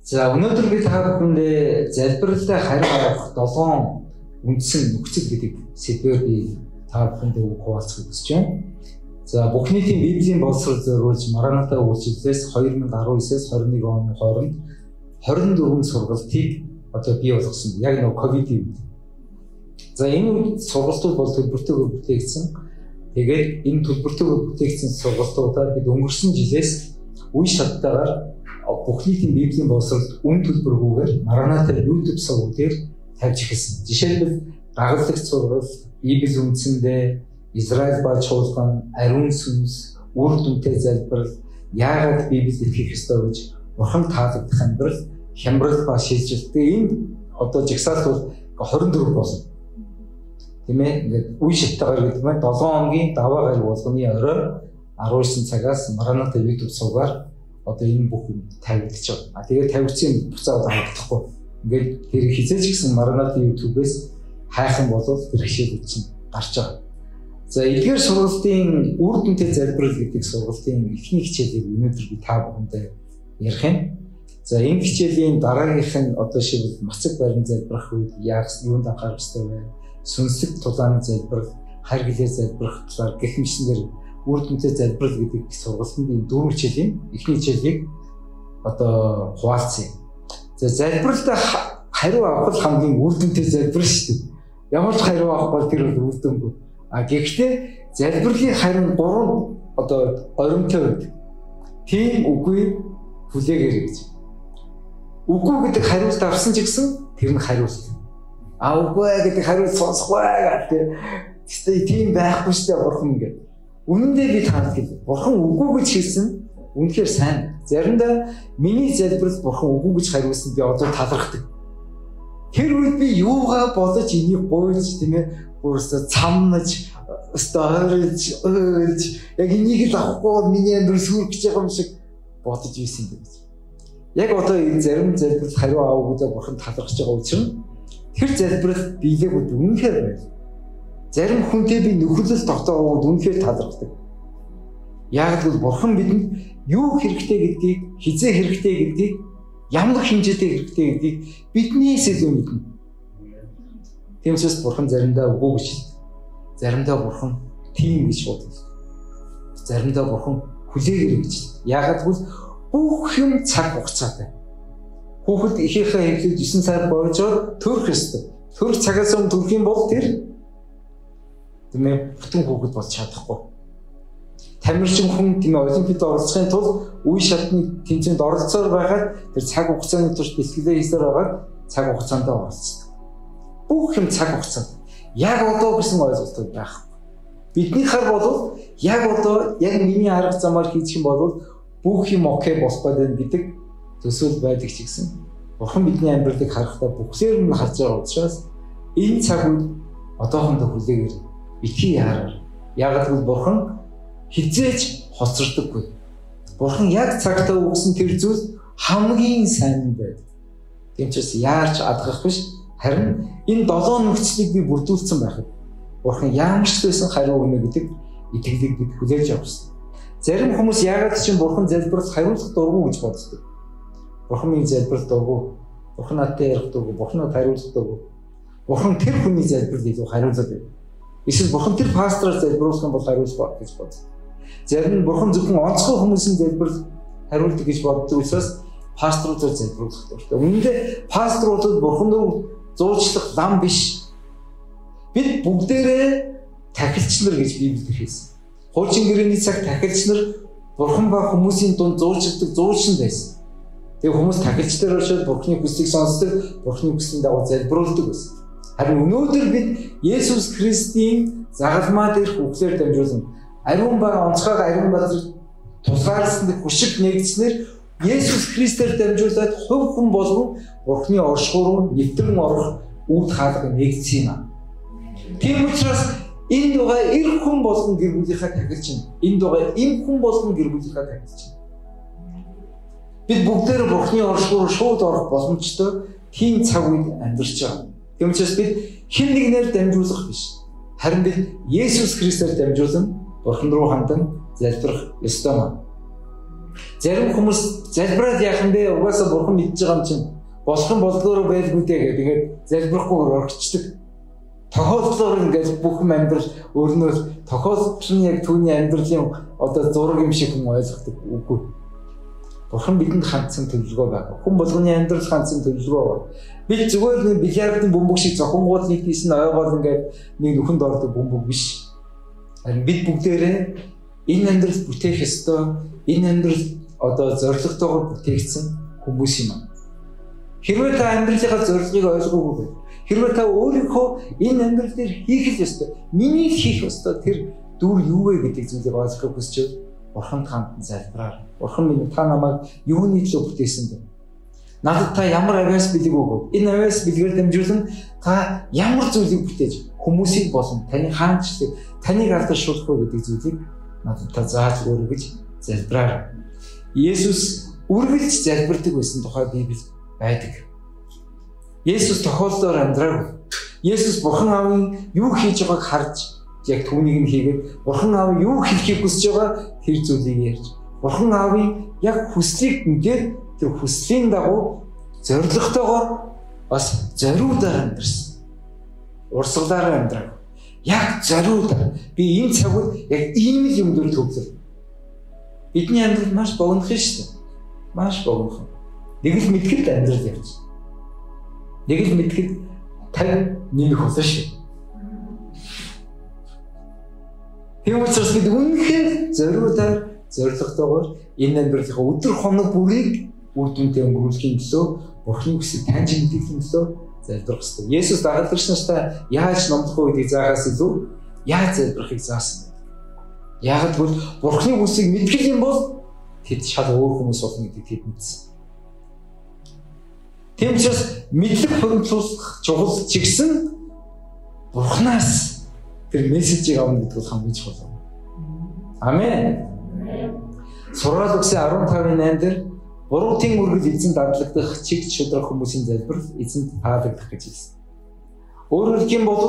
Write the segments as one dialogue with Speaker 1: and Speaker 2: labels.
Speaker 1: За өнөөдөр би та бүхэндээ залбиралтай хариу авах 7 үндсэн нөхцөл гэдэг сэдвээр би та бүхэндээ үг хуваалцахыг хүсэж байна. За бүх нийтийн Библийн боловсрол зориулж Мараната үйлчлэлээс 2019-с 21 оны хооронд 24 сургалтыг одоо бий болгосон. Яг нөгөө ковидын үед. За энэ үед сургалтууд бол төлбөртэйгээр бүтээгдсэн. Тэгээд энэ төлбөртэйгээр бүтээгдсэн сургалтуудаа бид өнгөрсөн жилээс үе шаттайгаар бүх нийтийн Библийн боловсролд үн төлбөргүйгээр Мараната YouTube суваг дээр тавьж эхэлсэн. Жишээлбэл дагалдагч сургалт, Библи үндсэндээ Израиль ба чуулган, ариун сүнс, үр дүнтэй залбирал, яагаад Библиэд итгэх ёстой гэж бурхан таалагдах амьдрал, хямрал ба шилжилт. Тэгээ энэ одоо жагсаалт бол 24 болно. Тийм ээ. Ингээд үе шаттайгаар гэдэг нь 7 хоногийн даваа гараг болгоны орой 19 цагаас Мараната YouTube сувгаар одоо энэ бүх юм тавигдчих байгаа. А тэгээд тавигдсан юм буцаад авахдахгүй. Ингээд тэр хизээч гэсэн Мараната YouTube-ээс хайх юм бол тэр хичээлүүд чинь гарч байгаа. За эдгээр сургалтын үр дүнтэй залбирал гэдэг сургалтын эхний хичээлийг өнөөдөр би та бүхэндээ ярих юм. За энэ хичээлийн дараагийнх нь одоо шивэл мацаг барин залбирах үед яах юунд анхаарах ёстой вэ? Сүнслэг тулааны залбирал, хайр гэлээ залбирах талаар гэх мэтчилэнгээр үр дүнтэй залбирал гэдэг сургалтанд энэ дөрвөн хичээлийн эхний хичээлийг одоо хуваалцъя. За залбиралтай хариу авах л хамгийн үр дүнтэй залбирал шүү дээ. Ямар ч хариу авах бол тэр бол үр дүнгүй. А гэхдээ залбирлын харин гурван одоо горимтой байдаг. Тийм үгүй хүлээгээрэй гэж. Үгүй гэдэг хариулт авсан ч гэсэн тэр нь хариулт. А үгүй гэдэг хариулт сонсохгүй гэдэг. Гэхдээ тийм байхгүй шүү дээ бурхан гэдэг. Үнэн дээр би таалал гэлээ. Бурхан үгүй гэж хэлсэн үнэхээр сайн. Заримдаа миний залбирал бурхан үгүй гэж хариулсан би одоо талархдаг. Тэр үед би юугаа бодож энийг гуйлж тийм ээ бүрсээ цамнаж өстө ойролж уйлж яг энийг л авахгүй бол миний амьдрал сүрэх гэж байгаа юм шиг бодож ирсэн юм гэж. Яг одоо энэ зарим залбирал хариу аваагүйдээ бурхан талархаж байгаа учраас тэр залбирал биелээгүй үнэхээр байл. Зарим хүнтэй би нөхөрлөл тогтоогоод үнэхээр талархдаг. Яг л бурхан бидэнд юу хэрэгтэй гэдгийг, хизээ хэрэгтэй гэдгийг, ямар хэмжээтэй хэрэгтэй гэдгийг биднээс илүү мэднэ. Тийм учраас бурхан заримдаа үгүй гэж хэлдэг. Заримдаа бурхан тийм гэж боддог. Заримдаа бурхан хүлээгээрэй гэж хэлдэг. Яагаад гэвэл бүх юм цаг хугацаатай. Хүүхэд эхийнхээ хэвлэл 9 сар бойжоод төрөх ёстой. Төрөх цагаас өмнө төрөх юм бол тэр тийм ээ бүтэн хүүхэд болж чадахгүй. Тамирчин хүн тийм ээ олимпиад оролцохын тулд үе шатны тэмцээнд оролцоор байгаад тэр цаг хугацааны турш бэлтгэлээ хийсээр байгаад цаг хугацаанд оролцдог. Бүх юм цаг хугацаанд. Яг одоо гэсэн ойлголтууд байхгүй. Бидний хар бол яг одоо яг миний арга замаар хийх юм бол бүх юм окей болох гэдэг гэдэг төсөөл байдаг ч гэсэн бурхан бидний амьдралыг харахдаа бүхлээр нь харж байгаа учраас энэ цаг үед одоохондоо хүлээгээрэй. Битгий яараар. Яг л бурхан хизээж хоцордоггүй. Бурхан яг цагтаа өгсөн тэр зүйл хамгийн сайн байдаг. Тийм ч бас яарч адгах биш. Харин энэ 7 нөхцөлийг би бүрдүүлсэн байхад бурхан ямар ч байсан хариу өгнө гэдэг итгэлийг бид хүлээж авсан. Зарим хүмүүс яагаад ч юм бурхан залбирал хариулах дургүй гэж боддог. Бурхан миний залбирал дургүй. Бурхан надтай ярих дургүй. Бурхан надад хариулах дургүй. Бурхан тэр хүний залбирал илүү хариулаад байна. Эсвэл бурхан тэр пастораар залбируулах юм бол хариулах гэж боддог. Зарим нь бурхан зөвхөн онцгой хүмүүсийн залбирал хариулдаг гэж боддог учраас пасторуудаар залбируулах дуртай. Үнэн дээр пасторуудад бурхан руу зуучлах лам биш. Бид бүгдээрээ тахилч нар гэж Библиэд хэлсэн. Хуучин гэрээний цаг тахилч нар бурхан ба хүмүүсийн дунд зуучилдаг зуучин байсан. Тэгээ хүмүүс тахилч дээр очиод бурханы хүслийг сонсдог, бурханы хүслийн дагуу залбируулдаг байсан. Харин өнөөдөр бид Есүс Христийн загалмаа дээрх үгээр дамжуулан ариун ба онцгой ариун газар тусгаарласан хүшиг нэгдснээр Есүс Христээр дамжуулаад хувь хүн болгон Бурхны оршихуй руу нэвтрэн орох үүд хаалга нэгдсэн юм. Тийм учраас энд байгаа эр хүн болгон гэр бүлийнхаа тахилч нь. Энд байгаа эм хүн болгон гэр бүлийнхаа тахилч нь. Бид бүгдээр Бурхны оршихуй руу шууд орох боломжтой тийм цаг үед амьдарч байгаа. Тийм учраас бид хэн нэгнээр дамжуулах биш. Харин бид Есүс Христээр дамжуулан Бурхан руу хандан залбирах ёстой юм. Зарим хүмүүс залбираад яах юм бэ? Угаасаа бурхан мэдж байгаа юм чинь. Болох нь болдгоороо байлгүй дээ гэх. Тэгээд залбирахгүйгээр орчдөг. Тохиолдлоор ингээд бүх юм амьдрал өрнөөл тохиолдол нь яг түүний амьдралын одоо зураг юм шиг хүн ойлгодог үгүй. Бурхан бидэнд хандсан төлөвлөгөө байгаа. Хүн болгоны амьдрал хандсан төлөвлөгөө байна. Бид зүгээр нэг бильярдын бөмбөг шиг зохингуул нэг тийс нь ойгоол ингээд нэг нүхэнд ордог бөмбөг биш. Харин бид бүгдээрээ энэ амьдрал бүтээх ёстой, энэ амьдрал одоо зорилготойгоор бүтээгдсэн хүмүүс юм. Хэрвээ та амьдралынхаа зорилгыг ойлгоогүй байвал, хэрвээ та өөрийнхөө энэ амьдрал дээр хийх л ёстой, миний хийх ёстой тэр дүр юу вэ гэдэг зүйлийг ойлгохыг хүсч Бурханд хандан залбираар. Бурхан минь, та намайг юуны төлөө бүтээсэн бэ? Надад та ямар авиас бэлэг өгөөд, энэ авиас бэлгээр дамжуулан та ямар зүйлийг бүтээж хүмүүсийг болон таны хаанчлыг, таныг алдаршуулах вэ гэдэг зүйлийг надад та зааж өгөөрэй гэж залбираар. Есүс үргэлж залбирдаг байсан тухай Библиэд байдаг. Есүс тохиолдолоор амьдраагүй. Есүс Бурхан аавын юу хийж байгааг харж яг түүнийг нь хийгээд Бурхан аав юу хэлхийг хүсэж байгаа тэр зүйлийг ярьж, Бурхан аавын яг хүслийг мэдээд тэр хүслийн дагуу зорилготойгоор бас зориудаар амьдарсан. Урсгалаараа амьдраа. Яг зориудаар. Би энэ цагт яг ийм л юм дээр төвлөр. Бидний амьдрал маш богинохон шүү дээ. Маш богинохон. Нэг л мэдхэд амьдрал явж. Нэг л мэдхэд 50 нэмэх болно шүү. Тийм учраас бид үнэхээр зориудаар, зорилготойгоор энэ амьдралынхаа өдөр хоног бүрийг үр дүнтэй өнгөрүүлэхийн төлөө Бурхны хүсэл таньж мэдэхийн төлөө залбирах ёстой. Есүс дагалдагч нартай яаж номлох вэ гэдгийг заахаас илүү яаж залбирахыг заасан. Яг л Бурхны хүсийг мэдгэл юм бол тэд шал өөр хүмүүс болно гэдгийг тэд мэдсэн. Тийм учраас мэдлэг хуримтлуулах чухал ч гэсэн Бурханаас тэр мессежийг авна гэдэг бол хамгийн чухал. Амен. Сургаал үгсийн 15-ын 8 дээр буруутын үргэл эзэнд дадлагдах чиг шудрах хүмүүсийн залбирал эзэнд таалагдах гэж хэлсэн. Өөрөөр хэлэх юм бол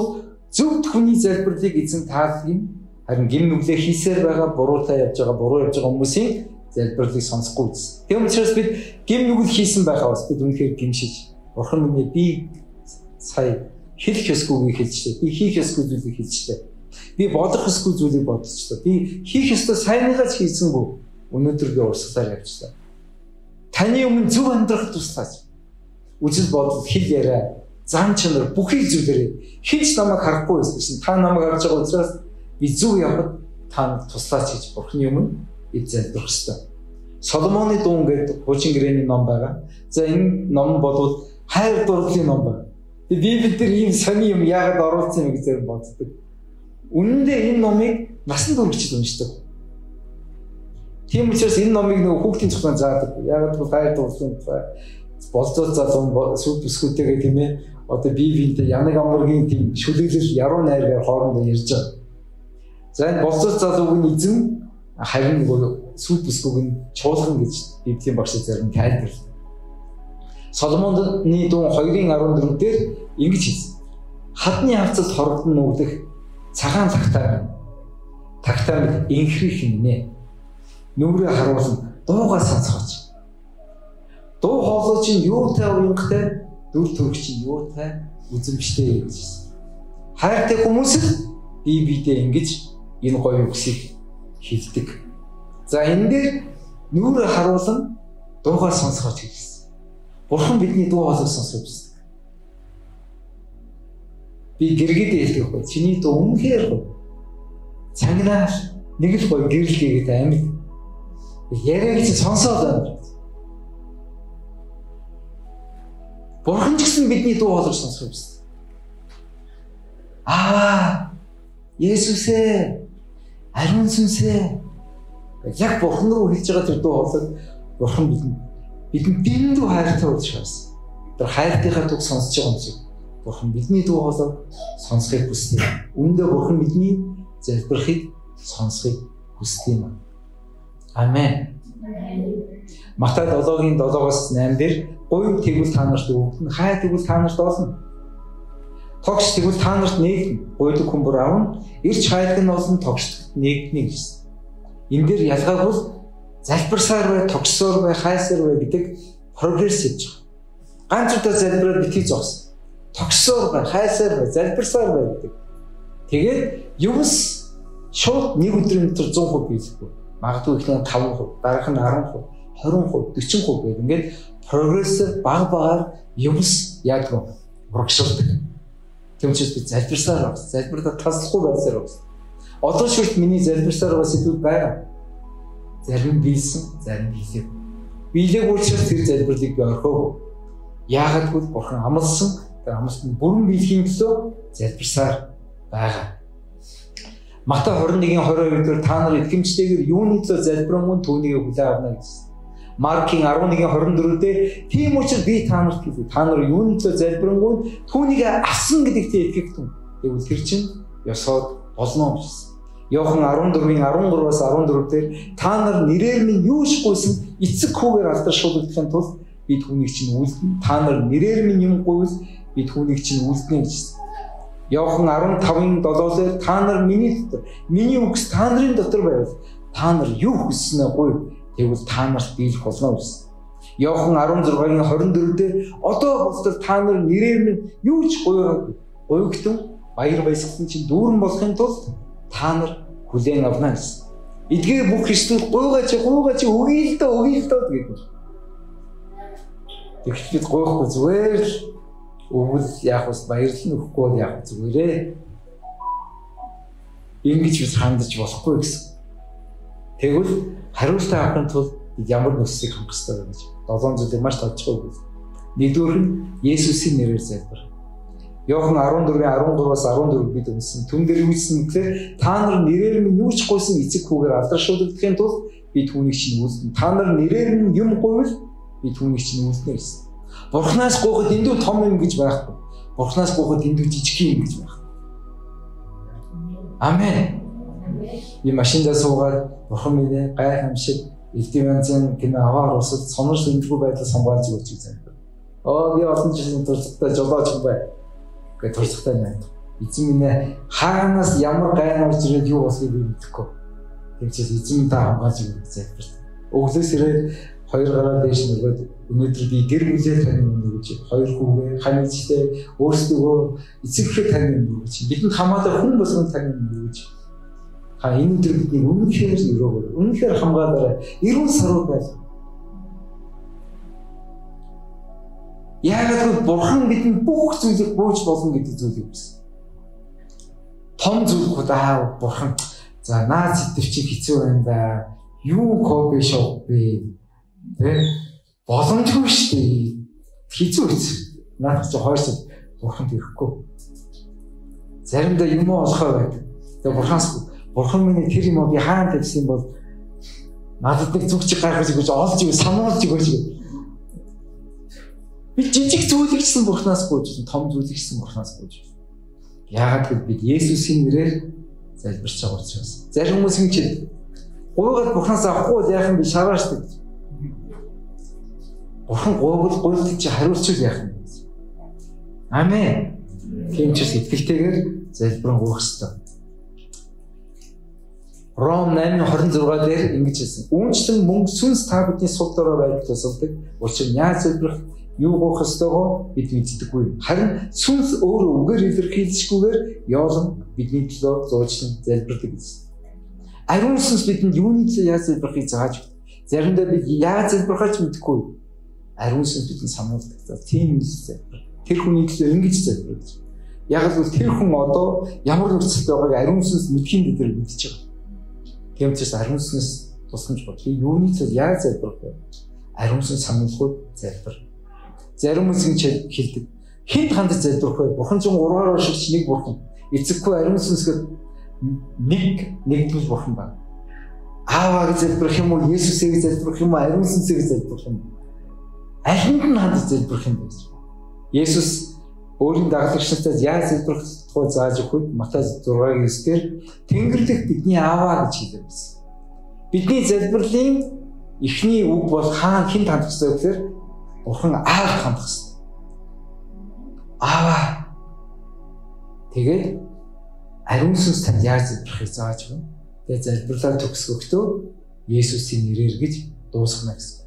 Speaker 1: зөвхт хүний залбирлыг эзэн таалдаг юм. Харин гим нүглээ хийсээр байгаа буруутай явж байгаа, буруу явж байгаа хүмүүсийн залбирлыг сонсохгүй гэсэн. Тийм учраас бид гим нүгэл хийсэн байхаа бас бид үнэхээр гимшиж, Бурхан минь би сая хэлэх ёсгүйг хэлчихлээ. Би хийх ёсгүй зүйлийг хэлчихлээ. Би бодох ёсгүй зүйлийг бодчихлоо. Би хийх ёстой сайныхаа ч хийсэнгүй. Өнөөдөр би урсгалаар явчихлаа. Таны өмнө зөв амьдрах туслаач. Үзэл бодол, хэл яриа, зан чанар бүхий зүйлээрээ хэн ч намайг харахгүй байсан чинь та намайг харж байгаа учраас би зөв явхад та туслаач гэж Бурхны өмнө эд залбирах ёстой. Соломоны дуун гэдэг хуучин гэрээний ном байгаа. За энэ ном бол хайр дурлалын ном байна. Тэгээ Библиэлд ийм сони юм яагаад оруулсан юм гэж зарим боддог. Үнэн дээр энэ номыг насан туршид уншдаг. Тийм учраас энэ номыг нөгөө хүүхдийн цуглаан заадаг. Яагаад гэвэл хайр дурлалын тухай болзоо залуу сүд бүсгүйтэйгээ тийм ээ одоо Библиэд янаг амаргийн тийм шүлэглэл яруу найргаар хоорондоо ярьж байгаа. За энэ болзоо залууг нь эзэн харин нөгөө сүд бүсгүйг нь чуулган гэж Библийн багш зарим тайлбарлав. Соломоны дуун 2:14 дээр ингэж хэлсэн. Хадны хавцалд хорогдон нүглэх цагаан цагтаа байна. Тагтаа мэд инхрих нэ. Нүрээ харуулсан дуугаа сонсгооч. Дуу хоолой чинь юутай уянгатай, дүр төрх чинь юутай үзэмжтэй гэж хэлсэн. Хайртай хүмүүс л бие биедээ ингэж энэ гоё үгсийг хэлдэг. За энэ дээр нүрээ харуулсан дуугаа сонсгооч хэлсэн. Бурхан бидний дуу хоолойг сонсох гэсэн. Би гэргээд хэлдэг байхгүй. Чиний дуу үнэхээр гоё. Цангинаар нэг л гоё гэрэл хийгээд амьд. Яриаг чинь сонсоод байна. Бурхан ч гэсэн бидний дуу хоолойг сонсох гэсэн. Аа, Есүсээ, ариун сүнсээ. Яг Бурхан руу хэлж байгаа тэр дуу хоолойг Бурхан бидэнд дэндүү хайртай учраас тэр хайртынхаа түүх сонсож байгаа юм шиг Бурхан бидний дуу хоолойг сонсохыг хүсдэг. Үүндээ Бурхан бидний залбирахыг сонсохыг хүсдэг юм. Амен. Матай 7-7-аас 8 дээр гуйв тэгвэл та нарт өгнө, хай тэгвэл та нарт олно. Тогш тэгвэл та нарт нээгдэнэ. Гуйдаг хүн бүр авна, ирч хайдаг нь олно, тогш нээгдэнэ гэсэн. Энэ дээр ялгааг бол Залбирсаар бай, тогссоор бай, хайсаар бай гэдэг прогресс хийж байгаа. Ганц удаа залбираад битгий зогс. Тогссоор бай, хайсаар бай, залбирсаар бай гэдэг. Тэгээд юмс шууд нэг өдрийн дотор 100% биелэхгүй. Магадгүй эхлэн 5%, дараах нь 10%, 20%, 40% гэдэг. Ингээд прогрессээр баг багаар юмс яадаг вэ? Урагшилдаг. Тийм учраас би залбирсаар байна. Залбирдаа таслахгүй байсаар байна. Одоо шүрт миний залбирсаар байгаа сэдвүүд байгаа. Зарим биелсэн, зарим биелээгүй. Биелээгүй учраас тэр залбирлыг би орхиогүй. Яагаад гэвэл Бурхан амласан, тэр амлалт нь бүрэн биелэхийн төлөө залбирсаар байгаа. Матай 21-22 дээр та нар итгэмжтэйгээр юуны төлөө залбирanгүй түүнийг хүлээн авна гэсэн. Маркийн 11-24 дээр тийм учраас би та нарт хэлье. Та нар юуны төлөө залбирanгүй түүнийг авсан гэдэгт итгэх түн. Тэгвэл тэр чинь ёсоод болно гэсэн. Иохан 14-13-аас 14 дээр та нар нэрээр минь юу ч гуйсан эцэг хүүгээр алдаршуулгахын тулд би түүнийг чинь үлдэнэ. Та нар нэрээр минь юм гуйвал би түүнийг чинь үлдэнэ гэсэн. Иохан 15-7 дээр та нар миний дотор, миний үгс та нарын дотор байвал та нар юу хүсснээ гуй. Тэгвэл та нарт биелэх болно гэсэн. Иохан 16-24 дээр одоо болтол та нар нэрээр минь юу ч гуйгаагүй. Гуйгтан баяр баясгалан чинь дүүрэн болохын тулд та нар хүлээн авна гэсэн. Эдгээр бүх христүүд гуйгаач гуйгаач өгье л дөө өгье л дөө гэдэг. Тэгэхдээ бид гуйхгүй зүгээр л өгвөл яах вэ? Баярлал нь өгөхгүй бол яах вэ? Зүгээрээ. Ингэж бид хандаж болохгүй гэсэн. Тэгвэл хариултаа авахын тулд бид ямар нөхцөлийг хангах ёстой вэ гэж 7 зүйлийг маш тодорхой өгвөл. Нэгдүгээр нь Есүсийн нэрээр залбир. Иохан 14-13-аас 14 бид үнсэн. Түн дээр юу гэсэн гэхээр та нар нэрээр минь юу ч гуйсан эцэг хүүгээр алдаршуулгахын тулд би түүнийг чинь үлдэнэ. Та нар нэрээр минь юм гуйвал би түүнийг чинь үлдэнэ гэсэн. Бурханаас гуйхад эндүү том юм гэж байхгүй. Бурханаас гуйхад эндүү жижиг юм гэж байхгүй. Амен. Би машиндаа суугаад Бурхан минь ээ гайхамшиг элдв янзын кино аваар усад сонор сэндрүү байдлаа хамгаалж өгөөч гэж залбир. Оо би олон жилийн туршлагатай жолооч юм бай. Гэж туршлагатай байна. Эзэн минь ээ хаанаас ямар гайн орж ирээд юу болохыг би мэдэхгүй. Тэгчээс эзэн минь та хамгаалж өгөөч гэж залбирсан. Өглөөс ирээд хоёр гараа дээш нөгөөд өнөөдөр би гэр бүлээ таны өмнө өгч, хоёр хүүгээ, хань эцэгтэй өөрсдөө эцэгхээ таны өмнө өгч, бидэнд хамаалал хүн болгон таны өмнө өгч. Ха энэ өдөр бидний үнэхээр өрөөгөр, үнэхээр хамгаалаарай. Эрүүл саруу байл. Яагаад гэвэл Бурхан бидэнд бүх зүйлийг гуйж болно гэдэг зүйлийг өгсөн. Том зүйл гоо Бурхан за наад сэдв чи хэцүү байна да. Юу кофе шоп бэ? Тэ боломжгүй шүү дээ. Хэцүү хэцүү. Наадах чи 2 сар Бурханд ирэхгүй. Заримдаа юм уу олохоо байдаг. Тэгээ Бурханаас Бурхан минь тэр юм уу би хаана тавьсан бол надад нэг зүг чиг гаргаж өгөөч, олж өгөө, сануулж өгөөч гэх. Би жижиг зүйлийг ч гэсэн Бурханаас гуйж, том зүйлийг ч гэсэн Бурханаас гуйж. Яагаад гэвэл бид Есүсийн нэрээр залбирч байгаа учраас. Зарим хүмүүс ингэж хэлдэг. Гуйгаад Бурханаас авахгүй бол яах юм бэ? Шараа шүү дээ. Бурхан гуйвал гуйлтыг чи хариулчихвал яах юм бэ? Амен. Тийм ч итгэлтэйгээр залбирэн гуйх ёстой. Ром 8:26 дээр ингэж хэлсэн. Үүнчлэн мөнгө сүнс та бидний сул дорой байдал тусалдаг. Учир нь яаж залбирах, юу гуйх ёстойгоо бид мэддэггүй. Харин сүнс өөрөө үгээр илэрхийлжгүйгээр ёолон бидний төлөө зуучлан залбирдаг гэсэн. Ариун сүнс бидэнд юуны төлөө яаж залбирахыг зааж өгдөг. Заримдаа бид яаж залбирахаа ч мэдэхгүй. Ариун сүнс бидэнд сануулдаг. За тийм залбир. Тэр хүний төлөө ингэж залбир гэж. Яг л тэр хүн одоо ямар нөхцөлд байгааг ариун сүнс мэдхийн дээр мэдчихэж байгаа. Тийм учраас ариун сүнс тусламж бод. Би юуны төлөө яаж залбирах вэ? Ариун сүнс сануулгууд залбир. Зарим хүмүүс ингэж хэлдэг. Хинт хандаж залбирах вэ? Бурхан ч гурваар оршигч нэг бурхан. Эцэггүй ариун сүнс гэд нэг нэгдмэл бурхан байна. Ааваа гэж залбирах юм уу? Есүсээ гэж залбирах юм уу? Ариун сүнсээ гэж залбирах юм уу? Алинд нь хандаж залбирах юм бэ гэж. Есүс өөрийн дагалагч нартаас яаж залбирах тухай зааж өгөхөд Матай 6-9 дээр Тэнгэр дэх бидний Ааваа гэж хэлдэг байсан. Бидний залбирлын эхний үг бол хаан хинт хандах ёстой гэхээр Бурхан Аавд хандах ёстой. Ааваа. Тэгээд ариун сүнс танд яаж залбирахыг зааж өгнө. Тэгээд залбирлаа төгсгөхдөө Есүсийн нэрээр гэж дуусгана гэсэн.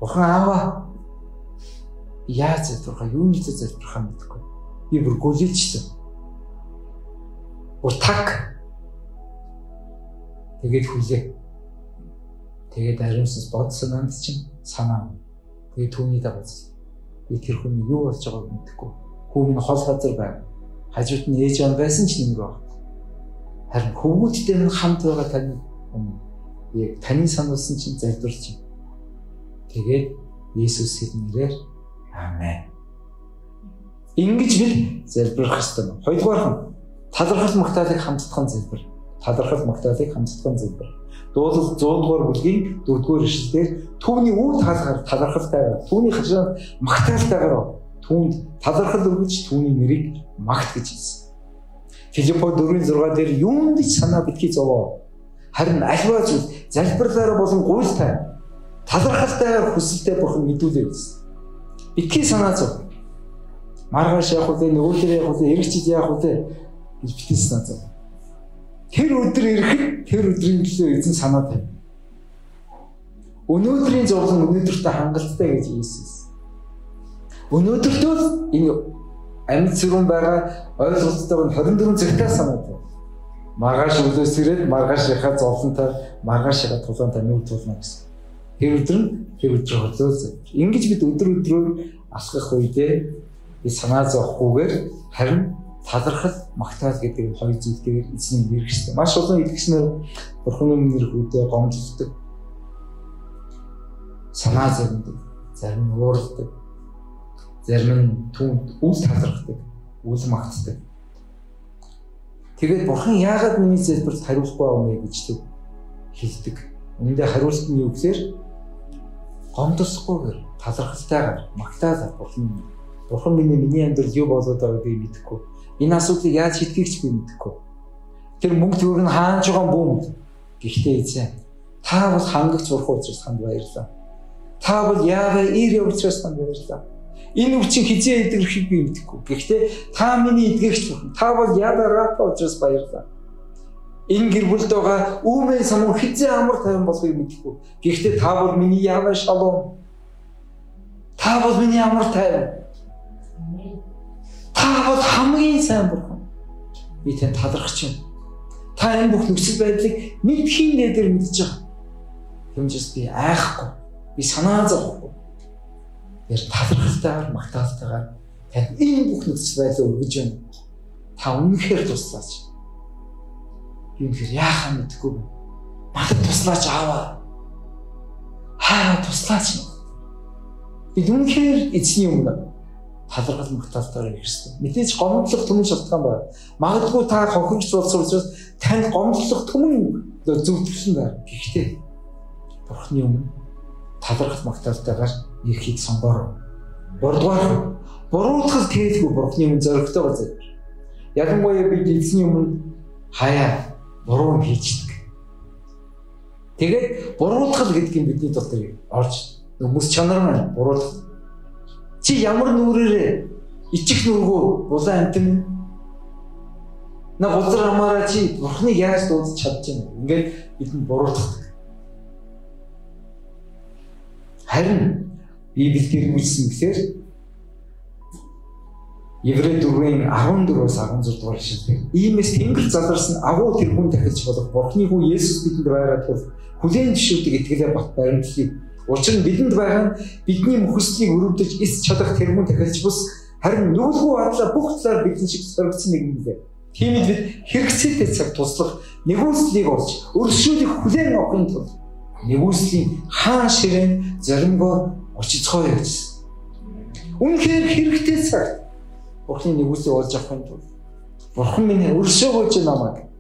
Speaker 1: Бурхан аава яаж залбирхаа, юуны төлөө залбирхаа мэдэхгүй. Би бүр гүлээчлээ. Бүр так. Тэгээд хүлээ. Тэгээд ариун сүнс бод санаанд чинь санаа. Тэгээд түүний дагуу. Би тэр хүний юу болж байгааг мэдэхгүй. Хүү минь хол газар байв. Хажууд нь ээж аав байсан ч нэмэр баг. Харин хөвгүүдтэй минь хамт байгаа таны өмнө яг таны сануулсан чинь залбирч. Тэгээд Есүсийн нэрээр аамен. Ингэж бид залбирах ёстой. Хоёрдугаарх нь талархал магтаалыг хамтдхан залбир. Талархал магтаалыг хамтдхан залбир. Дуулал 100 дугаар бүлгийн 4 дугаар ишлэлээр түүний үр таалгаар талархалтайгаар, түүний хашаанд магтаалтайгаар түүнд талархал өргөж түүний нэрийг магт гэж хэлсэн. Филиппо 4:6 дээр юунд ч санаа битгий зовоо. Харин альва зүйл залбирлаараа болон гуйлтай талархалтайгаар хүсэлтэй бурхан мэдүүлээ гэсэн. Битгий санаа зов. Маргааш явах үлээ, нөгөөдөр явах үлээ, эргэж жил явах үлээ гэж битгий санаа зов. Тэр өдөр ирэхэд тэр өдрийн төлөө эзэн санаа тавь. Өнөөдрийн зовлон өнөөдөртөө хангалттай гэж Иесус. Өнөөдөртөө энэ амьд сэрүүн байгаа ойлголттойгоо 24 цагтаа санаа тавь. Маргааш өглөөс ирээд маргаашийнхаа зовлонтой маргаашийнхаа тулаантай нүүр тулна гэсэн. Тэр өдөр нь тэр өдөр хөдлөө. Ингэж бид өдөр өдрөөр алхах үедээ би санаа зовхгүйгээр харин талархал магтаал гэдэг хоёр зүйлээр эзний нэр хэрэгтэй. Маш олон итгэгчнэр Бурханы нэр үедээ гомдолдог. Санаа зовдөг, зарим нь уурладаг, зарим нь түүнд үл талархдаг, үл магтдаг. Тэгээд Бурхан яагаад миний залбиралд хариулахгүй байгаа юм бэ гэж тэг хэлдэг. Үүндээ хариулт нь юу гэхээр гомдолсохгүйгээр талархалтайгаар магтаалаар Бурхан миний амьдрал юу болоод байгааг би мэдэхгүй. Энэ асуудлыг яаж шийдэхийг ч би мэдэхгүй. Тэр мөнгө төгрөг нь хаана ч байгаа бүүмд. Гэхдээ эзэн та бол хангагч бурхан учраас танд баярлалаа. Та бол Яавэ Ирэ учраас танд баярлалаа. Энэ өвчин хизээ эдгэрхийг би мэдэхгүй. Гэхдээ та миний эдгэрч бурхан. Та бол Яавэ Рафа учраас баярлалаа. Энэ гэр бүлд байгаа үүмэн самун хизээ амар тайван болохыг мэдэхгүй. Гэхдээ та бол миний Яавэ Шалом. Та бол миний амар тайван. Та бол хамгийн сайн бурхан. Би танд талархаж байна. Та энэ бүх нөхцөл байдлыг мэдхийн нээдэр мэдж байгаа. Тэмчээс би айхгүй. Би санаа зовхгүй. Тэр талархалтайгаар, магтаалтайгаар танд энэ бүх нөхцөл байдлыг өргөж байна. Та үнэхээр туслаач. Би үнэхээр яахаа мэдэхгүй байна. Надад туслаач ааваа. Хаа туслаач. Би үнэхээр эзний өмнө талархал магтаалтайгаар ирсэн. Мэдээж гомдлох түмэн шалтгаан байна. Магадгүй та хохирогч болсон учраас танд гомдлох түмэн зөвтгөсөн байна. Гэхдээ Бурхны өмнө талархал магтаалтайгаар ирэхийг сонгоорой. Гуравдугаар буруутгал тээлгүй Бурхны өмнө зоригтойгоор залбир. Ялангуяа бид эзний өмнө хаяа буруу юм хийждэг. Тэгээд буруутгал гэдэг нь бидний дотор орж хүмүүс чанар маань буруутгал. Чи ямар нүрээрээ ичих нүргүү булан амтэн минь на гузар амаараа чи Бурхныг яаж дуудаж чадж байна? Ингээд бидэнд буруутгадаг. Харин Библиэлд үүссэн гэхээр Еврей 4-ийн 14-өөс 16 дугаар ишлэлээр иймээс тэнгэр заларсан агуу тэрбум тахилч болох Бурхны хүү Есүс бидэнд байгаа тул хүлээн зөвшөөрдөг итгэлээ бат баримтлалыг. Учир нь бидэнд байгаа нь бидний мөхөслийг өрөвдөж эс чадах тэрбум тахилч бус харин нүгэлгүй адлаа бүх талаар бидэн шиг соригдсон нэгэн билээ. Тиймээ бид хэрэгцээтэй цаг туслах нэгүслийг олж өршөөлийг хүлээн авахын тулд нэгүслийн хаан ширээн зоримгоор очицгооё гэсэн. Үнэхээр хэрэгтэй цагт Бурхны нэгүслийг олж авахын тулд Бурхан минь өршөөгөөч намайг.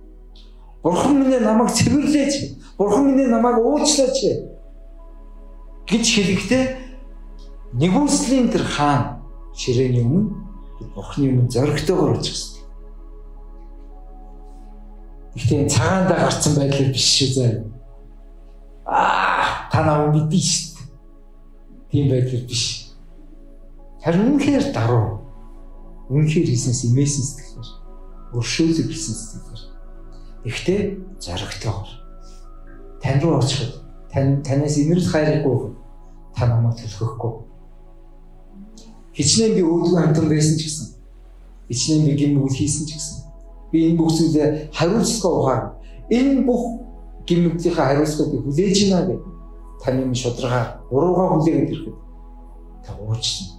Speaker 1: Бурхан минь намайг цэвэрлээч. Бурхан минь намайг уучлаач гэж хэлэхдээ нэгүслийн тэр хаан ширээний өмнө бид Бурхны өмнө зоригтойгоор очих ёстой. Гэхдээ энэ цагаандаа гарцсан байдлаар биш шүү заа. Аа та намайг мэднэ шүү дээ. Тийм байдлаар биш. Харин үнэхээр даруй. Үнэхээр хийснээс имээсэн сэтгэлээр, өршөөлөг гэсэн сэтгэлээр. Гэхдээ зоригтойгоор. Тань руу очиход танаас инэрл хайрыг гуйхад та намайг төлөхөхгүй. Хичнээн би өөдгөө хамтан байсан ч гэсэн, хичнээн би гэм нүгэл хийсэн ч гэсэн, би энэ бүх зүйлээ хариуцлага ухаар энэ бүх гэм нүглийнхаа хариуцлагыг би хүлээж байна гэх таны минь шударгаар буруугаа хүлээгээд ирэхэд та уучлана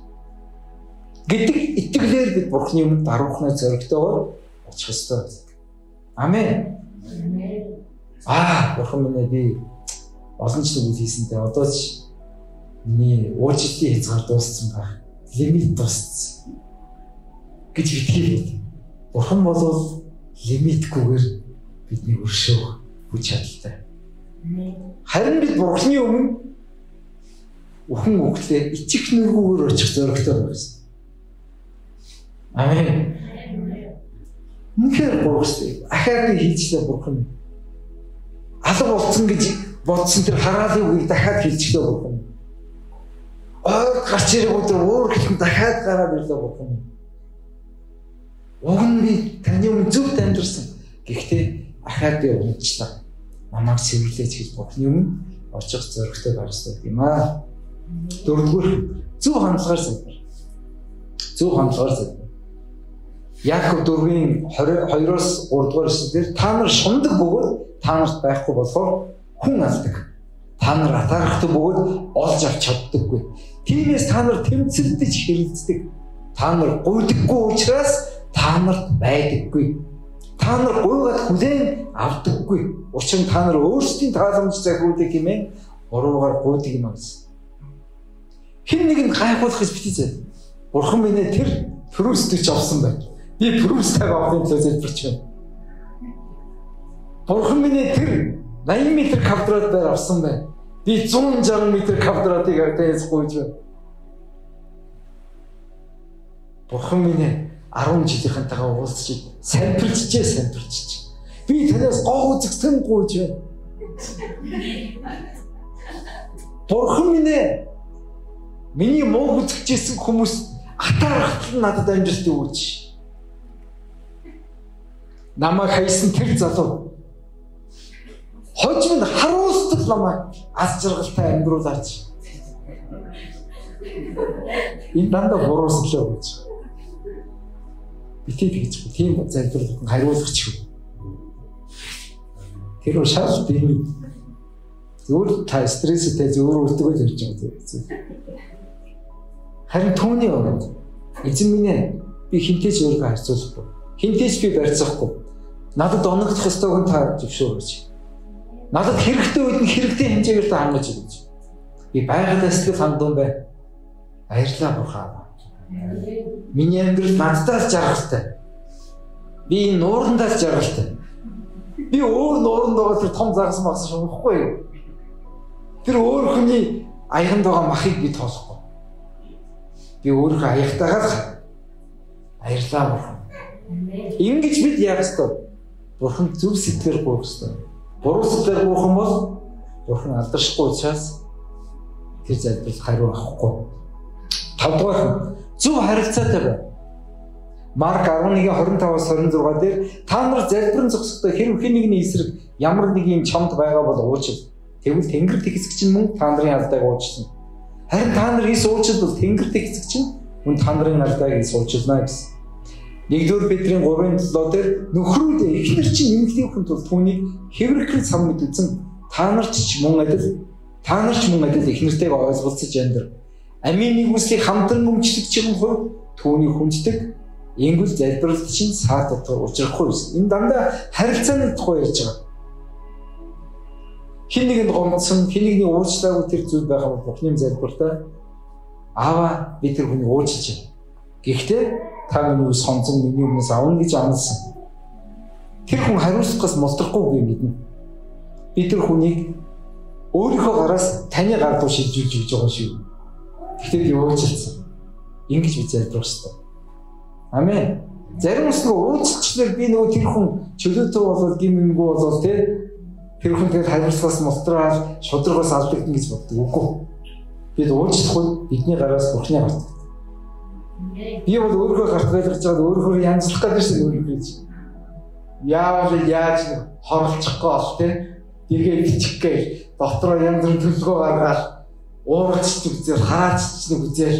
Speaker 1: гэдэг итгэлээр бид Бурхны өмнө даруухнаа зоригтойгоор очих ёстой. Амен. Аа, Бурхан минь ээ, би олон ч зүйл хийсэнтэй одоо ч миний уучлалтын хязгаар дууссан байх. Лимит дууссан гэж битгий бод. Бурхан бол лимитгүйгээр бидний өршөөх хүч чадалтай. Харин бид Бурхны өмнө үхэн үхлээ ичих нүргүүгээр очих зоригтой байсан. Амен. Үнэхээр гурван. Ахаад би хийчлээ Бурхан. Алга болсон гэж бодсон тэр хараалын үгийг дахиад хийчлээ Бурхан. Ойр гарч ирэх өдөр өөр хэлэн дахиад гараад ирлээ Бурхан. Уг нь би таны өмнө зөвхт амьдарсан. Гэхдээ ахаад би унчлаа. Намайг цэвэрлээч гэж Бурханы өмнө очих зоригтой байх ёстой юм аа. Дөрөвдүгээр, зөв хандлагаар залбир. Зөв хандлагаар залбир. Яаков 4-ийн 22-оос 3 дугаар эшлэлээр та нар шундаг бөгөөд та нарт байхгүй болохоор хүн алдаг. Та нар атаархдаг бөгөөд олж авч чаддаггүй. Тиймээс та нар тэмцэлдэж хэрэлддэг. Та нар гуйдаггүй учраас та нарт байдаггүй. Та нар гуйгаад хүлээн авдаггүй. Учир нь та нар өөрсдийн тааламж захиулдаг хэмээн буруугаар гуйдаг юм аа гэсэн. Хэн нэгэнд гайхуулах гэж битгий зэ. Бурхан минь ээ, тэр пүрүстөж авсан байна. Би пүрүстэйг авахын төлөө залбирч байна. Бурхан минь ээ, тэр 80 м квадрат байр авсан байна. Би 160 м квадратыг авдаас гуйж байна. Бурхан минь ээ, 10 жилийнхэнтэйгээ уулзч сампирчжээ. Би танаас гоо үзэгсэн гуйж байна. Бурхан минь ээ, миний муу үзэгчээсэн хүмүүс атаархтал надад амжилт өгөөч. Намайг хайсан тэр залуу хожим нь харуулстал намайг аз жаргалтай амьдруулаач. Энэ дандаа буруусглаа гэж. Битгий тэгж тийм залбирал хариулах ч юм. Тэр шал тийм зөвхөн та стресстэй зөвөр үлддэг л ярьж байгаа юм. Харин түүний оронд эзэн минь ээ, би хинтээ ч өөрийгөө харьцуулахгүй. Хинтээ ч би барьцаахгүй. Надад оногдох ёстойг нь та зөвшөөрөөч. Надад хэрэгтэй үед нь хэрэгтэй хэмжээгээр та хангаж өгөөч. Би байгалаа сэтгэл хандуун байна. Баярлалаа Бурхан. Миний амьдрал надтай л жаргалтай. Би энэ нуурандаа л жаргалтай. Би өөр нууранд байгаа тэр том загас магас шунахгүй. Тэр өөр хүний аяганд байгаа махыг би тоолохгүй. Би өөрийнхөө аягтайгаа л баярлалаа Бурхан. Ингэж бид яах ёстой? Бурхан зөв сэтгэлээр гуйх ёстой. Буруу сэтгэлээр гуйх юм бол Бурхан алдаршгүй учраас тэр залбирал хариу авахгүй. Тавдугаар нь зөв харилцаатай бай. Марк 11:25-аас 26 дээр та нар залбирэн зогсохдоо хэрв хэн нэгний эсрэг ямар нэг юм чамд байгаа бол уучлал. Тэгвэл Тэнгэр тэгсгч нь мөн та нарын алдааг уучлана. Харин та нар эс уучлал бол Тэнгэр тэгсгч нь мөн та нарын алдааг эс уучлана гэсэн. 1-р Петрийн 3:7 дээр нөхрүүдээ эхнэр чинь эмэгтэй хүн тул түүнийг хэврэхэл сан мэд үзэн та нар ч мөн адил эхнэртэйг ойлголцож амьдр. Амийн нэгүслийг хамтран өмчлөгч юм хувь түүнийг хүнддэг. Ингүүл залбиралд чинь саа дотор учрахгүй байсан. Энэ дандаа харилцааны тухай ярьж байгаа. Хэн нэгэнд гомдсон, хэн нэгний уучлаагүй тэр зүйл байгаа бол Бурхны залбиртаа аава би тэр хүнийг уучлаж байна. Гэхдээ та миний ус хонцон миний өмнөөс авна гэж амласан. Тэр хүн хариуцлагаас мултрахгүй би мэднэ. Би тэр хүнийг өөрийнхөө гараас таны гар руу шилжүүлж өгч байгаа шүү. Гэхдээ би уучлсан. Ингэж би залбирах ёстой. Амен. Зарим хүмүүс нөгөө уучлалчлаар би нөгөө тэр хүн чөлөөтэй болоод гим юмгүй болоод тэ тэр хүн тэгээд хариуцлагаас мултраал шударгаас алдагдана гэж боддог. Үгүй. Бид уучлахгүй бидний гараас Бурхны гарт. Би бол өөрийнхөө гарт байлгаж байгаад өөрийнхөө янзлах гэдэг шин өөрийнхөө. Яавал яаж хорлочихгүй бол тэ. Тэгээд бичих гээл дотроо янз бүрийн төлөвлөгөө гаргаад уурч үзэл хараач нэг үзэл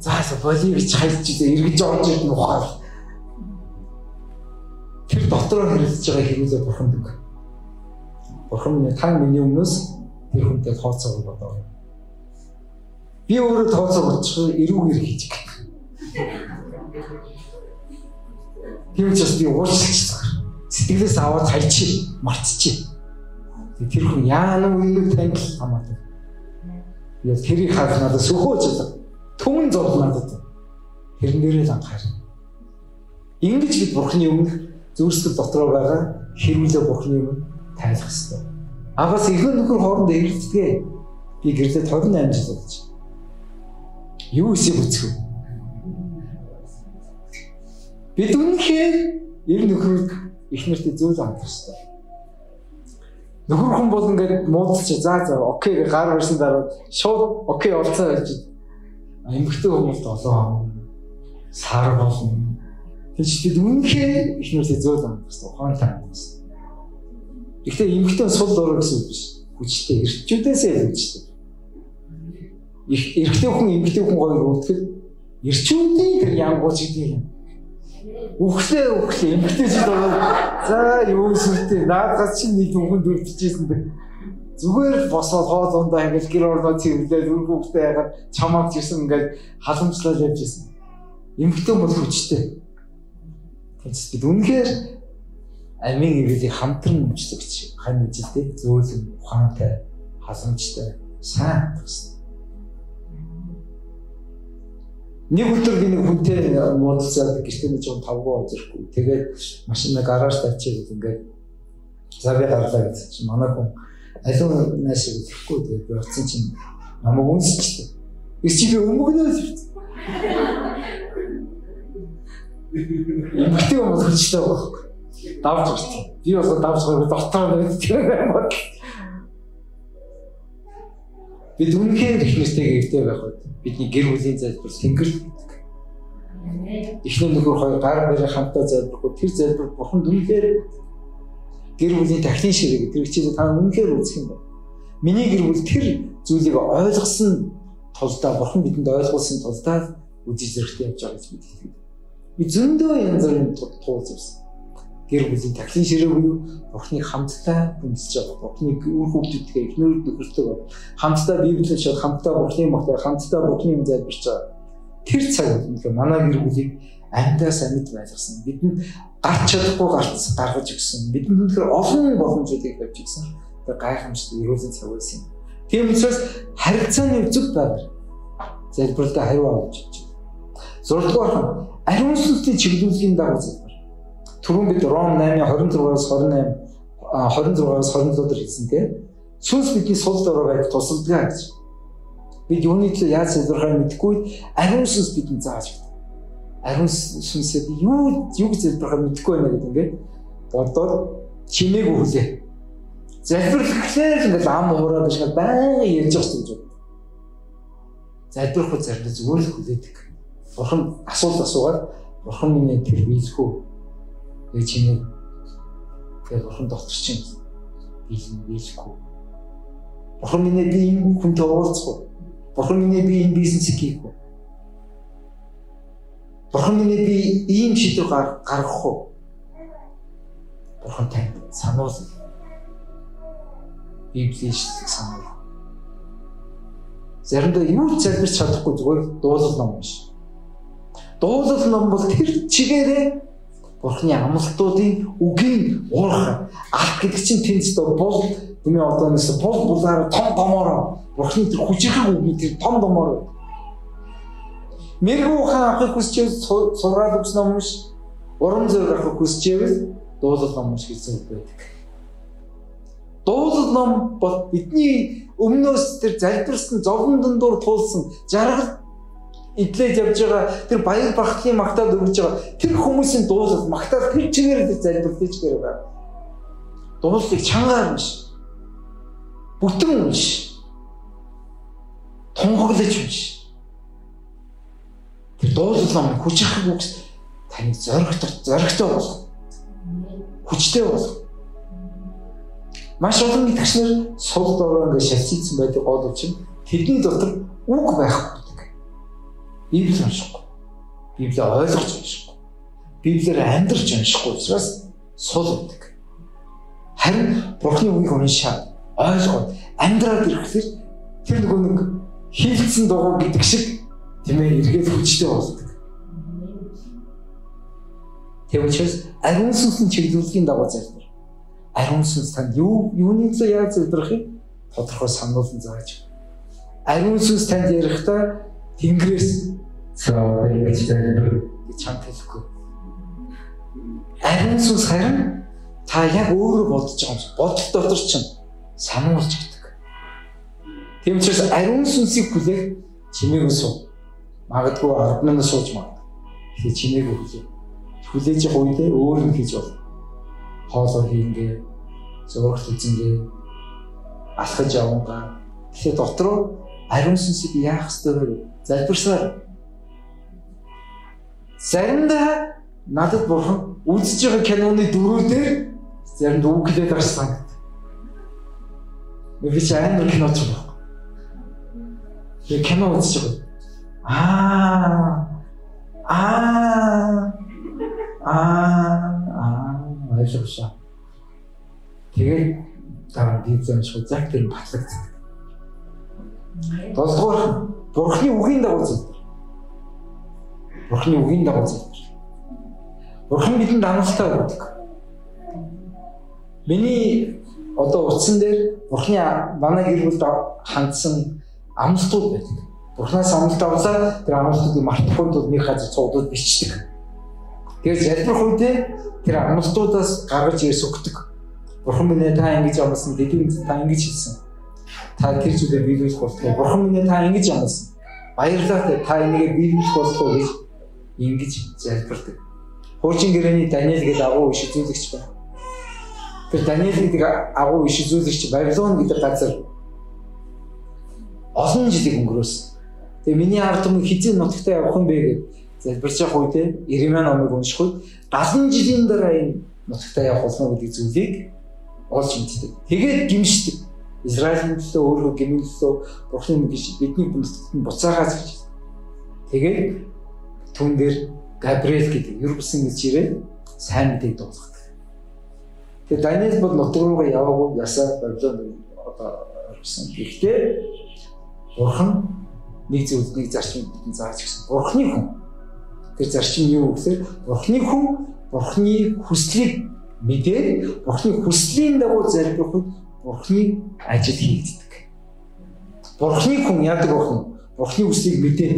Speaker 1: зааса болиё гэж хайж үзээ эргэж орж ирд нухаар тэр дотроо хэрэлдэж байгаа хэрүүлээ бурханд өг. Бурхан минь та миний өмнөөс тэр хүнтэй тооцоог бодоо. Би өөрөө тооцоо бодчих эрүүгээр хийж гэх. Тийм учраас би уучлах. Сэтгэлээс аваад хайчих, мартчих. Тэр хүн яана үнэндээ танд л хамаатай. Яг тэрийг харах надад сөхөөж байгаа. Түмэн зов надад. Тэрэн дээрээ л анхаар. Ингэж бид Бурхны өмнөх зүрхсэл дотроо байгаа хэрүүлээ Бурхны өмнө тайлах ёстой. А бас ихэнх нөхөр хоорондоо хэрэлддэг. Би гэрлээд 28 жил болж. Юу эсийг үзэх вэ? Бид үнэхээр ер нөхрүүд их нэртэй зүйл хандах ёстой. Нөхөр хүн бол ингээд муудалч за за окей гар барьсан дараа шууд окей олцоо байж. Эмэгтэй хүмүүс 7 сар болно. Тэгж бид үнэхээр их нэртэй зүйл хандах ёстой, ухаантай хандах ёстой. Гэхдээ эмэгтэй сул дорой гэсэн үг биш. Хүчтэй эрчүүдээсээ илүү хүчтэй. Эрэгтэй хүн эмэгтэй хүн хоёр өвдгөл эрчүүдийн тэр янгууч гэдэг юм. Үхлээ эмэгтэйчүүд бол за юу сүртэй наадгаас чинь нэг хүн дөрвчжсэн дэ. Зүгээр босоод хоол ундаа ингээл гэр орноо цэвэрлээд үр хүүхдээ яагаад чамаад ирсэн ингээл халамжлал явж исэн. Эмэгтэй бол хүчтэй. Тэгээс бид үнэхээр амийн ивэлийг хамтран өмчлөгч хань ижилтэй зөөлөн ухаантай халамжтай сайн гэсэн. Нэг өдөр би нэг хүнтэй муудалцаад гэртээ нэг жоо тавгүй орж ирэхгүй. Тэгээд машина гараж тавьчихээд ингээд за би гарлаа гэсэн чинь манай хүн аливаа наашиг ирэхгүй. Тэгээд би очсон чинь намайг үнсчихлээ. Тэгс чи би өмгнөөс ирсэн. Эмэгтэй хүмүүс хүчтэй байгаа байхгүй. Давж ирсэн. Би бас давж гараад дотор нэг тэр юм бод. Бид үнэхээр их нэртэйгээ эвтэй байх үед бидний гэр бүлийн залбир тэнгэрт гэдэг. Эхнэр нөхөр хоёр гар барин хамтаа залбирх тэр залбир бурханд үнэхээр гэр бүлийн тахлын ширээ тэр хичээлээ та үнэхээр үзэх юм байна. Миний гэр бүл тэр зүйлийг ойлгосон тулдаа бурхан бидэнд ойлгуулсан тулдаа үзэж зэрэгтэй явж байгаа гэж бид итгэдэг. Би зөндөө янз бүрийн туулж явсан. Гэр бүлийн тахлын ширээ буюу бурхныг хамтдаа хүндэлж байгаа. Бурхныг үр хүүхдүүдтэй эхнэр нөхөртөө хамтдаа Библийг уншаад хамтдаа бурхны магтаа хамтдаа бурхны юм залбирч байгаа. Тэр цаг үнэхээр манай гэр бүлийг амьдаас амьд байлгасан. Бидэнд гарч чадахгүй гаргаж өгсөн. Бидэнд үнэхээр олон боломжуудыг тавьж өгсөн. Тэр гайхамшигт эрүүлийн цаг байсан юм. Тийм учраас харилцааны зөв байгаар залбиралдаа хариу авч чадчих. 6 дугаар нь ариун сүнсний чиглүүлгийн дагуу залбир. Түрүүн бид Ром 8:26-аас 28 26-аас 27 дээр хэлсэн тийм. Сүнс бидний сул дорой байдал тусалдаг гэж. Бид юуны төлөө яаж залбирахыг мэдэхгүй ариун сүнс бидэнд зааж өгдөг. Ариун сүнсээ би юу гэж залбирахыг мэдэхгүй байна гэдэг ингээд бодоод чимээг хүлээ. Залбирлахлаар ингээд ам уураад биш ингээд байнга ярьж байгаа гэж боддог. Залбирахгүй заримдаа зүгээр л хүлээдэг. Бурхан асуулт асуугаад бурхан минь тэр биелэх үү гэж чимээг тэгээд бурхан дотор чинь биелэхгүй. Бурхан минь би энэ хүнтэй уулзах уу? Бурхан минь би энэ бизнесийг хийх үү? Бурхан минь би ийм шийдвэр гаргах уу? Бурхан танд сануулна. Библийн шийдлийг сануулна. Заримдаа юу ч залбирч чадахгүй зүгээр дуулал ном биш. Дуулал ном бол тэр чигээрээ Бурхны амлалтуудын үгийн уурхай. Алт гэдэг чинь тэнд өстө бул тийм ээ одоо нэс бул булаар том томороо Бурхны тэр хүчирхэг үгийн тэр том томороо. Мэргүү ухаан авахыг хүсчээвэл сургаал өгс ном биш. Урам зориг авахыг хүсчээвэл дуулал ном биш гэсэн үг байдаг. Дуулал ном бол бидний өмнөөс тэр залбирсан зовлон дундуур туулсан жаргал эдлээд явж байгаа тэр баяр бахархлын магтаал өргөж байгаа тэр хүмүүсийн дуулал магтаал тэр чигээр тэр залбирлаж чигээр байна. Дуулалыг чангаар биш. Бүтэн биш. Тунхаглаж биш. Тэр дуулал ном хүчирхэг үгс таныг зоригтой болгох. Хүчтэй болгох. Маш олон итгэгчнэр сул дорой ингээд шалцсан байдаг гол учир нь тэдний дотор үг байхгүй. Библи уншихгүй. Библийг ойлгож уншихгүй. Библиэр амьдрч уншихгүй учраас сул байдаг. Харин Бурхны үгийг уншаад ойлгоод амьдраад ирэхлээр тэр нөгөө нэг хийлдсэн дугуй гэдэг шиг тийм ээ эргээд хүчтэй болдог. Тийм учраас ариун сүнсний чиглүүлгийн дагуу залбир. Ариун сүнс танд юуны төлөө яаж залбирахыг тодорхой сануулсан зааж. Ариун сүнс танд ярихдаа Тэнгэрээс за ингэж залбир гэж чамд хэлэхгүй. Ариун сүнс харин та яг өөрөө бодож байгаа юм шиг бодол дотор чинь сануулж өгдөг. Тийм учраас ариун сүнсийг хүлээх чимээгүй суу. Магадгүй 10 минут сууж магадгүй. Тэгэхээр чимээгүй хүлээ. Хүлээж явах үедээ өөр юм хийж болно. Хоолоо хийнгээ, зурагт үзэнгээ, алхаж явангаа. Тэгэхээр дотроо ариун сүнсийг яах ёстой вэ? Залбирсаар. Заримдаа надад бурхан үзэж байгаа киноны дүрүүдээр заримд үг хэлээд байгаа санагдав. Би чи амар кино ч юм байна. Би кино үзэж байгаа. Ойлгосон. Тэгээд дараа нь би зэмшгүй зак тэр батлагддаг. Долдугаар Бурхны үгийн дагуу залбир. Бурхны үгийн дагуу залбир. Бурхан бидэнд амлалтаа өгдөг. Миний одоо утсан дээр Бурхны манай гэр бүлд хандсан амлалтууд байдаг. Бурханаас амлалт авлаа, тэр амлалтуудыг мартахгүй тул нэг газар цуглуулж бичдэг. Тэгээд залбирх үедээ тэр амлалтуудаас гаргаж ирс өгдөг. Бурхан минь ээ та ингэж амласан, тэдний та ингэж хэлсэн. Та тэр зүйлээ биелүүлэх болтгоо. Бурхан минь ээ та ингэж амласан. Баярлалаа та энийгээ биелүүлэх болтгоо гэж ингэж залбирдаг. Хуучин гэрээний Даниэл гэдэг агуу иш үзүүлэгч байна. Тэр Даниэл гэдэг агуу иш үзүүлэгч Вавилон гэдэг газар олон жилиг өнгөрөөсөн. Тэгээ миний ард түмэн хэзээ нутагтаа явах юм бэ гэж залбирч явах үедээ Иремья номыг унших үед 70 жилийн дараа энэ нутагтаа явах болно гэдэг зүйлийг олж мэддэг. Тэгээд гимшдэг. Израилийн төлөө өөрөө гэмийн төлөө Бурхны нэг бидний нутагт нь буцаагаа гэж. Тэгээд түн дээр Габриэл гэдэг Ерүсэн гэж ирээд сайн мэдээг дуулгадаг. Тэгээд Даниэл бол нутаг руугаа яваагүй ясаа Вавилонд одоо орсон. Гэхдээ Бурхан нэг зүйл нэг зарчим бидэнд зааж өгсөн. Бурхны хүн. Тэр зарчим юу гэхээр Бурхны хүн Бурхны хүслийг мэдээд Бурхны хүслийн дагуу залбирх үед Бурхны ажил хийгддэг. Бурхны хүн яадаг вэ? Бурхны хүслийг мэдээд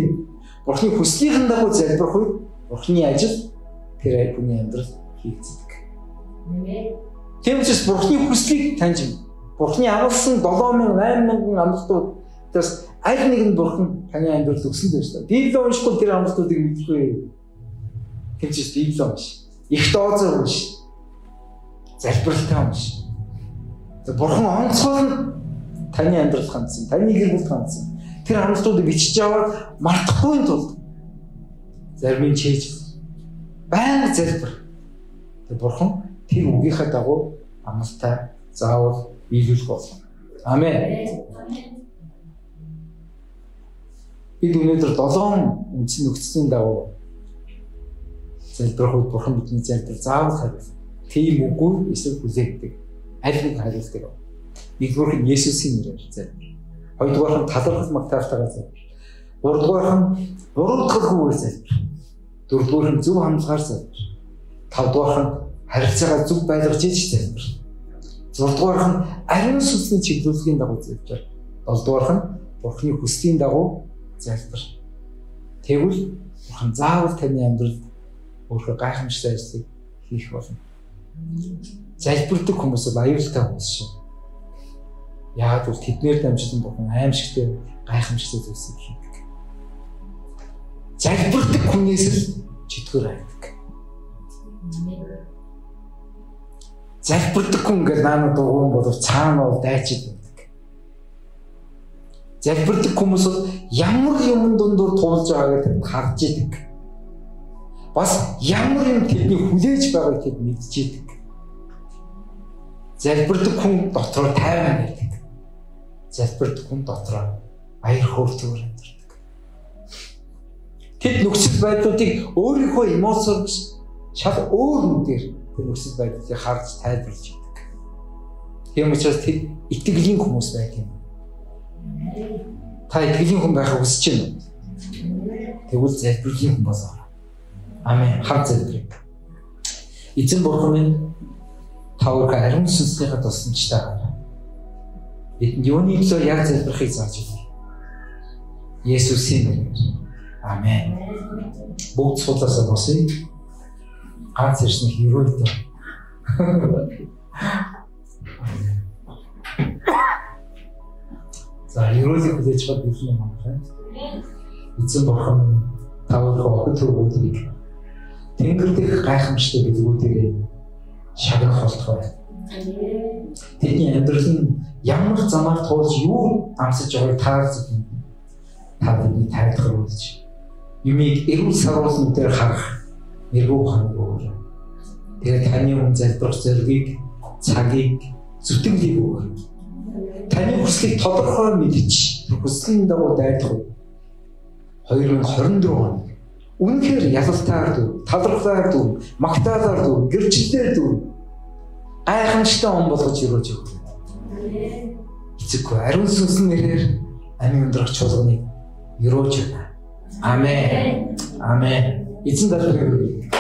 Speaker 1: Бурхны хүслийнхэн дагуу залбирх үед Бурхны ажил тэр хүний амьдрал хийгддэг. Тийм учраас Бурхны хүслийг таньж мэднэ. Бурхны амласан 7000 8000 амлалтуудаас аль нэг нь Бурхан таны амьдралд өгсөн дээ шүү дээ. Библийг уншихгүй тэр амлалтуудыг мэдэхгүй. Тийм ч Библийг унш. Их дооцоо унш. Залбиралтай унш. Бурхан онцгой нь таны амьдрал хандсан, таны гэр бүлд хандсан. Тэр амлалтуудыг бичиж аваад мартахгүй тулд зарим нь чийж байнга залбир. Тэр Бурхан тэр үгийнхээ дагуу амлалтаа заавал биелүүлэх болно. Амен. Бид өнөөдөр 7 үндсэн нөхцөлийн дагуу залбирх үед Бурхан бидний залбир заавал хариулна. Тийм үгүй эсвэл хүлээгдэг. Аль нэг хариулдаг. Нэгдүгээр нь Есүсийн нэрээр залбир. Хоёрдугаар нь талархал магтаалтайгаар залбир. Гуравдугаар нь буруутгалгүйгээр залбир. Дөрөвдүгээр нь зөв хандлагаар залбир. Тавдугаар нь харилцаагаа зөв байлгаж иж залбир. Зурдугаарх нь ариун сүнсний чиглүүлгийн дагуу залбир. Долдугаарх нь Бурхны хүслийн дагуу залбир. Тэгвэл Бурхан заавал таны амьдралд өөрөө гайхамшигтай ажлыг хийх болно. Залбирдаг хүмүүс бол аюултай хүмүүс шүү. Яагаад гэвэл тэднээр дамжуулан Бурхан аимшигтай гайхамшигтай зүйлсийг хийдэг. Залбирдаг хүнээс л чөтгөр айдаг. Залбирдаг хүн ингээл наана дугуйн болов цаана бол дайчид байдаг. Залбирдаг хүмүүс бол ямар юм дундуур туулж байгааг тэд харж идэг. Бас ямар юм тэдний хүлээж байгааг тэд мэдж идэг. Залбирдаг хүн дотроо тайван байдаг. Залбирдаг хүн дотроо баяр хөөртэйгээр амьдардаг. Тэд нөхцөл байдлуудыг өөрийнхөө эмоцоор биш шал өөр нүдээр тэр нөхцөл байдлыг харж тайлбарлаж өгдөг. Тийм учраас тэд итгэлийн хүмүүс байдаг юм. Та итгэлийн хүн байхыг хүсэж байна уу? Тэгвэл залбирлын хүн болоорой. Амен. Хамт залбирая. Эзэн бурхан минь, та өөрийнхөө ариун сүнснийхээ тусламжтайгаар бидэнд юуны төлөө яг залбирахыг зааж өгье. Есүсийн нэрээр. Амен. Бүгд суулаасаа босъё. Ганц ирсэн хэрвээ. За, ерөөлийг хүлээж аваад бэлэн юм байна. Эзэн бурхан минь, та өөрийнхөө охид хөвгүүдийг тэнгэр дэх гайхамшигтай бэлгүүдээрээ шагнах болтугай. Тэдний амьдрал нь ямар замаар туулж юу амсаж байгааг та зөвхөн та тэднийг тайлбарлуулж юмыг эрүүл саруул нүдээр харах мэрэгүү ухааныг өгөөрэй. Тэгээд таны өмнө залбирах зоригийг, цагийг, зүтгэлийг өгөөрэй. Таны хүслийг тодорхой мэдж, хүслийн дагуу дайдах 2024 он үнэхээр ялалтаар дүү, талархлаар дүү, магтаалаар дүү, гэрчлэлээр дүү гайхамшигтай он болгож өрөөж өгөөрэй. Эцэггүй ариун сүнсэн нэрээр амийн өндрөх чуулганыг өрөөж байна. Амен. Амен. Эзэн дарахыг өрөөе.